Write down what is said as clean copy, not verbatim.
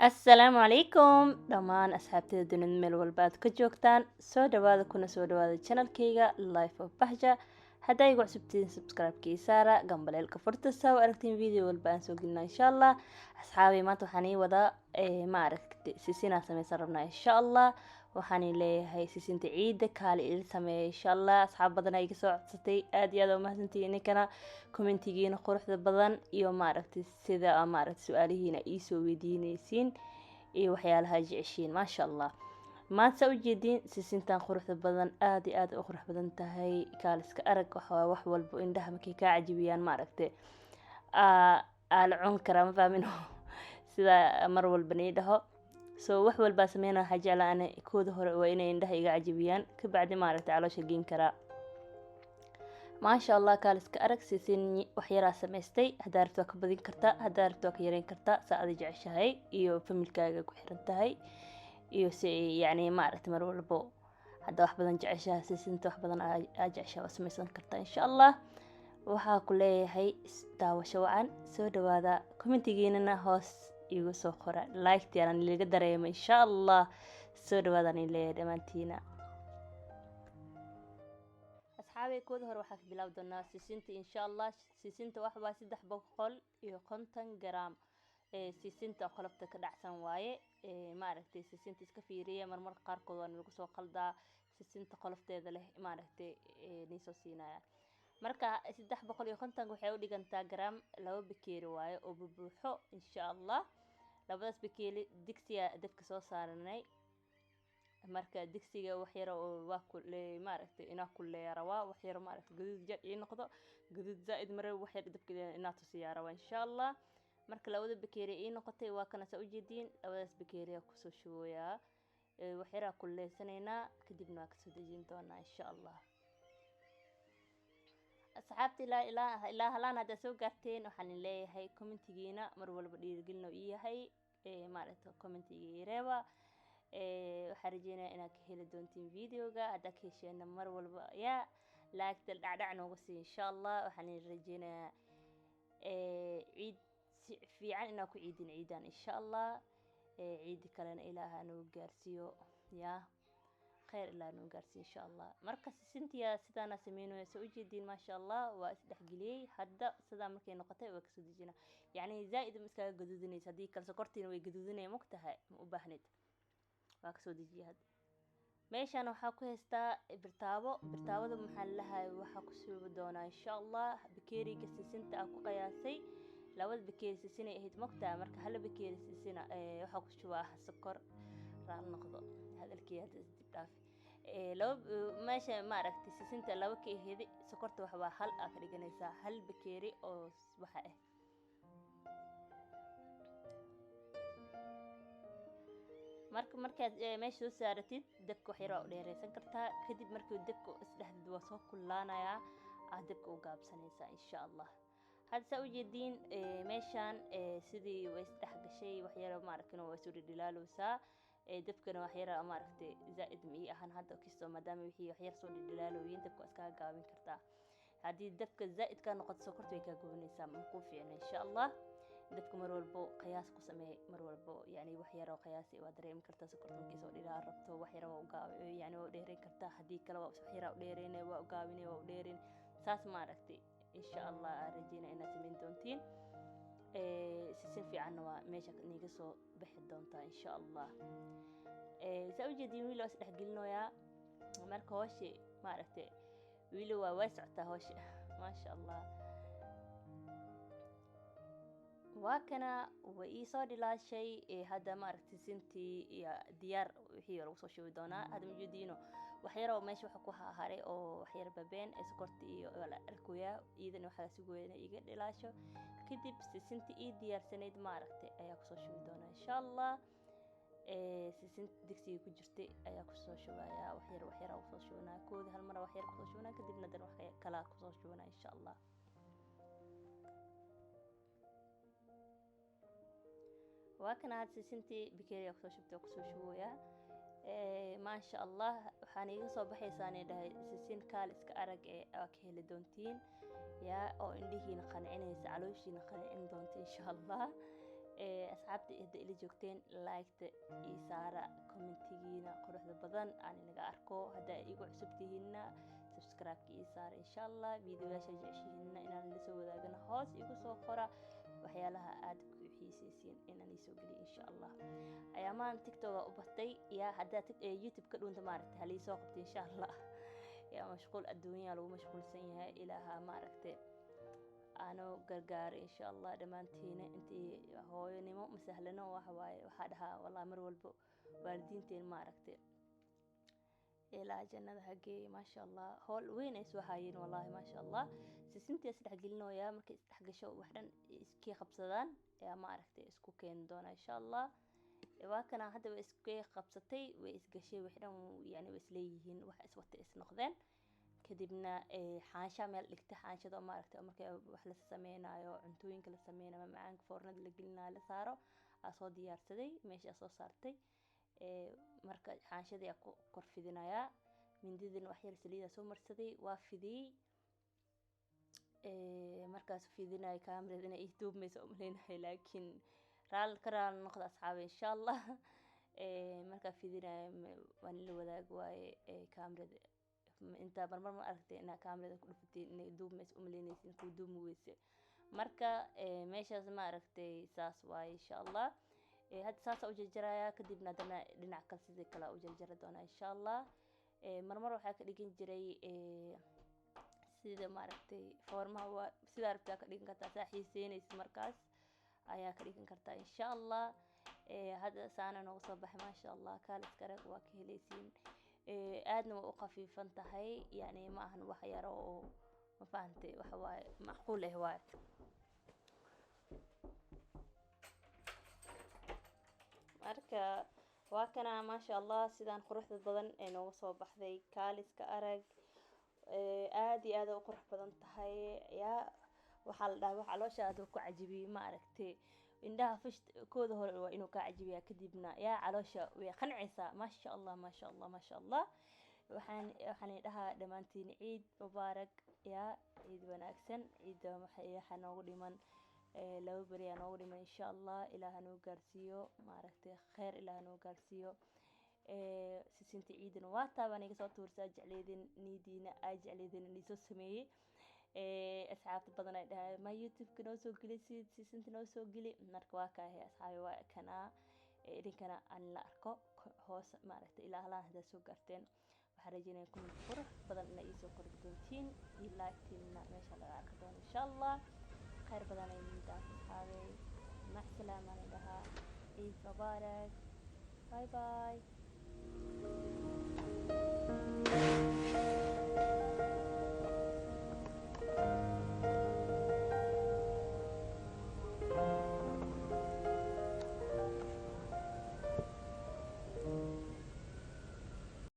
Assalaamu calaykum dhammaan asxaabtida dunida meel walba aad ka joogtaan, soo dhawaada kuna soo dhawaada channelkayga Life of Bahja. Haddaa igu cusubtiin, subscribe-kii saara, gambaleelka furta saa u aragtiin video walba aan soo gelina, insha Allah. Asxaabay, maanta waxaan ii wadaa, ma aragtay, sisinaan sameysan rabnaa, insha Allah. Waxaan ii leeyahay sisinta ciida kaali ila sameeya, insha Allah. Asxaab badan ay iga soo codsatay, aad iyo aad u mahadsantihiin ninkana commentigiina quruxda badan iyo, maaragtay, sida, maaragtay, su-aalihiina iisoo weydiinaysiin iyo waxyaalaha jeceshiin, maasha Allah. Maanta saa ujeediin sisintan quruxda badan, aad iyo aad u qurux badan tahay, kaaliska arag. Waxaa wax walba indhaha markay kaa cajibiyaan, maaragtay, aa la cun karaa, ma fahmin sida mar walba nii dhaho. So wax walbaa sameynaa, waxaa jeclaa ana kooda hore waa inay indhaha iga cajibiyaan, kabacdi, maaragtay, caloosha geen karaa. Maasha Allah, kaaliska arag, sisin wax yaraa samaystay. Haddaa rabto waa ka badin kartaa, haddaa rabto waa ka yareyn kartaa, saa ada jeceshahay iyo familkaaga ku xiran tahay iyo si, yacni, maaragtay, mar walbo haddaa wax badan jeceshahay, sisinta wax badan aa jeceshahay, waa samaysan kartaa, insha Allah. Waxaa ku leeyahay daawasho wacan, soo dhawaada, commentigiinana hoos igu soo qora, like-tiana liga dareemo, insha Allah. Soo dhawaadaan leeyahay dhammaantiina. Asxaabay, kooda hore waxaa ka bilaabi doonaa sisinta, insha Allah. Sisinta wax waa 350 gram sisinta qolofta ka dhacsan waaye. Maaragtay, sisinta iska fiiriya, marmar qaarkood waa lagu soo qaldaa sisinta qolofteeda leh, maaragtay, niisoo siinaya. Marka 350 waxay u dhigantaa gram, laba bakeeri waaye oo bubuuxo, insha Allah. Labadaas bakeeri digsiga dabka soo saaranay. Marka digsiga wax yar oo waa kule, maaragtay, inaa kuleeya rabaa, wax yar, maaragtay, gaduud jar ii noqdo, gaduud zaaid mare, wax yar dabka inaa tusiyaa rabaa, insha Allah. Marka labada bakeeri ii noqotay, waa kana saa ujeediin, labadaas bakeeriyaa kusoo shubayaa, wax yaraa kuleysanaynaa, kadibna waa kasoo dejin doonaa, insha Allah. Asxaabta, ilaa ilaa halaan haddaa soo gaarteen, waxaan leeyahay commentigiina mar walba dhiirigelin oo ii yahay, maaragta, commentiga ii reeba. Waxaan rajeynayaa inaad ka heli doontiin videoga. Haddaa ka hesheena, mar walba yaa like-ta dhacdhac nooga sii, insha Allah. Waxaan rajeynayaa ciid si fiican inaa ku ciidin ciidan, insha Allah. Ciidi kalena Ilaaha nagu gaarsiiyo, yaa khayr Ilaah nagu gaarsiiyo, insha Allah. Marka sisintiya sidaana sameynaya, soo ujeediin, maasha Allah, waa isdhexgeliyey. Hadda sidaa markay noqotay waa kasoo dejina, yacni zaa-id ma iskaga gaduudinaysa, haddii kale sokortiina way gaduudinaya, mogtahay, ma u baahnid. Waa kasoo dejiyay. Hadda meeshaan waxaa ku haystaa birtaabo. Birtaabada maxaa lalahay, waxaa ku shubi doonaa, insha Allah, bakeeriga sisinta aan ku qiyaasay. Labada bakeeri sisinay ahayd, mogtaa. Marka hala bakeeri sisina waxaa ku shubaa sokor. Raal noqdo, hadalkii hadda isdib dhaafi. Laba meesha, maaragtay, sisinta laba ka aheedi, sokorta wax waa hal aa ka dhiganaysaa, hal bakeeri oo waxa ah. Marka markaad meesha soo saaratid, dabka wax yar waa u dheereysan kartaa. Kadib markii dabka isdhexdid, waa soo kullaanayaa, aad dabka u gaabsanaysaa, insha Allah. Hadda saa ujeediin meeshaan sidii way isdhex gashay, wax yar, maaragtay, waa soo dhidhilaalowsaa. Dabkana wax yar, maaragtay, zaa-id ma ii ahan hadda kisto, maadaama wixii wax yar soo dhidhilaalooyin, dabka waa iskaga gaabin kartaa. Haddii dabka zaa-id kaa noqoto, sokorta way kaa gubanaysaa, ma kuu fiicna, insha Allah. Dabka mar walbo qiyaas ku sameey, mar walbo, yani, wax yar oo qiyaasi waa dareemi kartaa. Sokorta markii soo dhilaa rabto, wax yar waa ugaab, yani, waa u dheereyn kartaa. Haddii kale waa wax yaraa u dheereynay, waa ugaabinay, waa u dheereyn, saas, maaragtay, insha Allah. Aan rajeynaya inaad sameyn doontiin, sisin fiicanna waa meesha niiga soo bixi doontaa, insha Allah. Saa ujeediin, wiil waa isdhexgelinoyaa. Marka howsha, maaragtay, wiili waa way socotaa howsha, maasha Allah. Waa kana, way iisoo dhilaashay. Hadda, maaragtay, sintii iyo diyaar wixii lagu soo shubi doonaa. Hadda majeediino waxyar oo meesha waxa ku haray oo waxyar babeen ee sokorta iyo la arkoyaa, iyadana waxaa sugaya inay iga dhilaasho. Kadib sisinta ii diyaarsanayd, maaragtay, ayaa kusoo shubi doonaa, insha Allah. Sisinta digsiga ku jirtay ayaa kusoo shubaya, waxyar waxyar kusoo shubanaya. Kooda hal mar waxyar kusoo shubanaya, kadibna dan wax kalaa kusoo shubanaya, insha Allah. Waa kana, had sisintii bakeeriga kusoo shubtay oo kusoo shubayaa, maasha Allah. Waxaana iga soo baxaysaanay dhahay sisin kaal iska arag ee aa ka heli doontiin, yaa oo indhihiina qancinaysa, calooshiina qancin doonta, insha Allah. Asxaabta hadda ila joogteen, like-ta ii saara, commentigiina quruxda badan aan inaga arko. Hadda igu cusub tihiinna, subscribe-ka ii saara insha Allah. Videoyaasha jeceshihiinna inaan la soo wadaagana, hoos igu soo qora waxyaalaha aad ku xiisaysiin inaan iisoo geliyo insha Allah. Ayaamaan TikToka u batay yaa haddaa YouTube ka dhuunta, maaragtay, haliisoo qabtay insha Allah. Yaa mashquul adduunyaa lagu mashquulsan yahay. Ilaaha, maaragtay, aanu gargaaro insha Allah dhammaantiina. Intii hooyonimo ma sahlano, waxa waaye, waxaa dhahaa wallahi mar walbo waalidiinteen, maaragtay, ilaa jannada hageeye. Maasha Allah, howl weyn ay soo haayeen wallahi, maasha Allah. Sisintii isdhex gelinoyaa, markay isdhex gasho wax dhan iskii qabsadaan ayaa, maaragtay, isku keeni doona insha Allah. Waa kana hadda way iskii qabsatay, way isgashay, wax dhan yani way isleeyihiin, wax iswata is noqdeen. Kadibna xaansha meel dhigta, xaanshada, maaragtay, marka wax la sameynayo, cuntooyinka la sameynayo, macaanka foornada la gelinayo la saaro, aa soo diyaarsaday, meesha soo saartay. Marka xaanshadii aa ku kor fidinayaa, mindidina wax yar saliida soo marsaday, waa fidiyey. Markaas fidinayo, kaamirada inay ii duubmaysa umaleynayo, laakiin raal ka raal noqda asxaabe insha Allah. Markaa fidinayo waan ila wadaag waaye kaamirada inta marmar ma aragtay inaa kaamirada ku dhufateen inay duubmaysa umaleynaysin, kuu duubmi weyse. Marka meeshaas, ma aragtay, saas waaye insha Allah. Hadda saasa u jarjarayaa, kadibna haddana dhinac kale sidii kale u jarjari doonaa insha Allah. Marmar waxaa ka dhigan jiray sida, maaragtay, foormaha. Waa sidaa rabtaa ka dhigan kartaa, saa xiiseynaysid markaas ayaa ka dhigan kartaa insha Allah. Hadda saana nooga soo baxay, maasha Allah, kaaliska arag, waa ka helaysiin. Aadna waa u khafiifan tahay, yani ma ahan wax yaro oo, ma fahantay, waxa waaye macquul ah waaye. Marka waa kana, maasha Allah, sidaan quruxda badan ee nooga soo baxday, kaaliska arag, aada iyo aada u qurux badan tahay. Yaa waxaa la dhahay wax caloosha aad ku cajibiyey, ma aragtay, indhaha fish kooda hore waa inuu kaa cajibiyaa, kadibna yaa caloosha way qancaysaa. Maasha Allah, maasha Allah, maasha Allah. Waxaan dhahaa dhammaantiin ciid mubaarak, yaa ciid wanaagsan. Ciidda waxaa noogu dhiman 2 beri aa noogu dhiman insha Allah. Ilaah noo gaarsiiyo, maaragtay, kheyr Ilaah noo gaarsiiyo. Sisinta ciidana waa taabaan iga soo tuursaa, jecleydin niidiina aa jecleydin niisoo sameeyey. Asxaabta badan ay dhahay, "Ma YouTube-ka noo soo gelisid, sisinta noo soo geli?" Marka waa kaahe asxaabi, waa kanaa. Idinkana aan la arko hoos, maaragtay, ilaa halaan haddaad soo gaarteen, waxaan rajeynaya comment qurux badan inay iisoo qori doontiin iyo like-tiina meesha laga arki doono insha Allah. Khayr badan ay middaas asxaabey, mac salaamaan dhahaa, ciid mubaarak, bye bye.